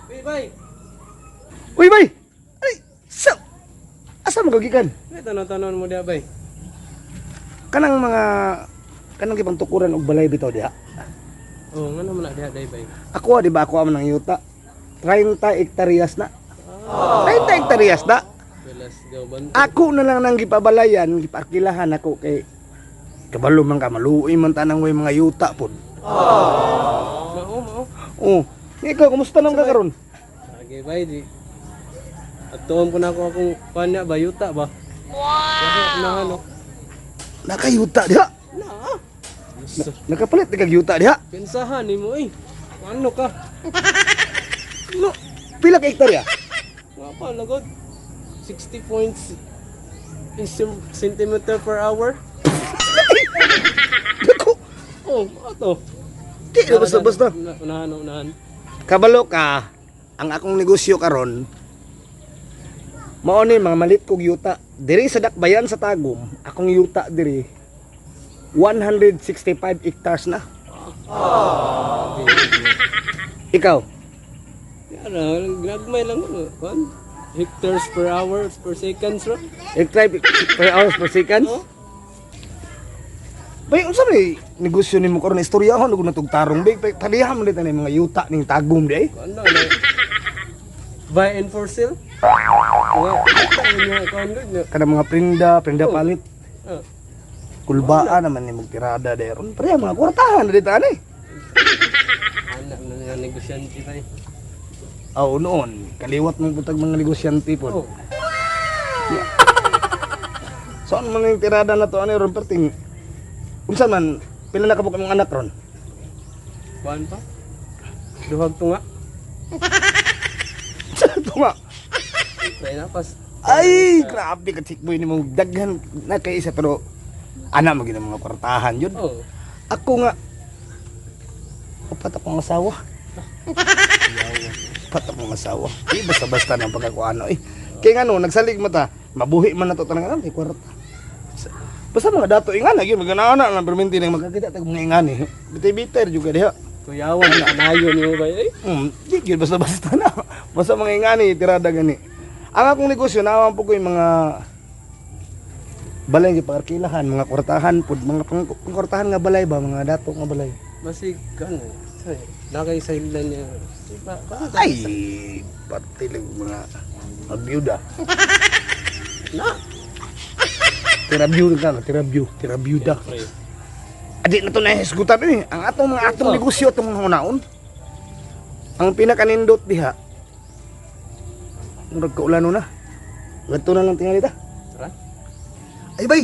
Uy, bay. Uy, bay! Ay, sa asa mo kagikan? May tanon-tanon mo diha, bay. Kanang mga kanang gipang tukuran og balay bitaw diha. Oh, ngano man na diha day, bay? Ako, di ba ako ang nang yuta? 30 hektaryas na. 30 hektaryas na. Belas gaw banto. Ako na lang nang gipabalayan, gipaarkilahan ako kay kabalo man ka maluoy man tanang way mga yuta pod. Mao, mao. Oh, ikaw kumusta nang ka karon? Sige, bay di. Atuon ko na ako akong kuan niya, bayuta ba? Wow! Na ano? Nakayuta diha. Na. Gusto. Nakapalit kag yuta diha. Pensahan nimo eh. Ano ka? No, pila ka hektarya? Nga pa lagod. 60 points in centimeter per hour. Dako. Oh, ato. Di na basta basta. Unahan, unahan. Kabalo ka, ang akong negosyo karon mao ni mga malit kog yuta. Diri sa Dakbayan sa Tagum, akong yuta diri 165 hectares na. Ikaw, Yara, ginagmay lang ano. Kuan? Hectares per hour per seconds ra. hectare per hours per seconds? Oh. Bay, unsa may negosyo nimo karon? Istoryahon ug natug tarong bay. Paliha man dito mga yuta ning Tagum di ay. Kuan na na. Buy and for sale? Nga, nga, kuan gud na. Kanang mga prinda, prinda palit. Ah, Kulbaan naman ni tirada deron. Pareha mga kwartahan na dito ani. Anak na nga negosyante ba eh. Oo noon, kaliwat mong putag mga negosyante pod. Oh, So ano man yung tirada na to ani ron perting unsa man pila na kabuk imong anak ron? kuan pa? Duhag tunga. Sa to nga. Try na pas. Ay, grabe ka chick boy nimo daghan na kay isa pero ana mo gid ang mga kwartahan yun. Oh, Ako nga upat akong asawa. Upat akong asawa. Di basta-basta nang pagkakuano eh. Kaya nga no, nagsalig mata, mabuhi man na to tanang kay kwarta. Basta mga dato ingana gyud maganana lang perminti nang magkakita tag mga ingani. Bitay-bitay juga diha. Kuyawan na anayo nimo ba eh? Di gyud basta-basta na. Basta mga ingani tirada gani. Ang akong negosyo nawang po ko yung mga balay nga pangarkilahan, mga kwartahan pud, mga pangkwartahan nga balay ba, mga dato nga balay. Basig kan. Say, nakay sa ilan niya. Ba, ba, Ay, pati lang mga mga byuda. Na. Tira byuda ka, tira byu, tira byuda. Pre. Adi na to nahisgutan eh. Ang atong mga atong negosyo atong mga hunaon. Ang pinakanindot diha. Murag kaulano na. Ganto na lang tingali ta. Tara. Ay bay.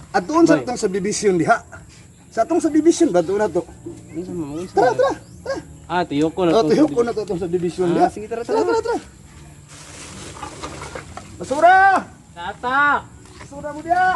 Atuon sa Bay. atong subdivision diha. Sa atong subdivision ba na to? Unsa man, unsa Tara, man? tara. Tara. Ah, tiyo ko na Oh, to. tuyo ko na to atong subdivision Ah, diha. sige, tara, Tara, tara. tara, tara. Basura! Tata. Basura mo diha.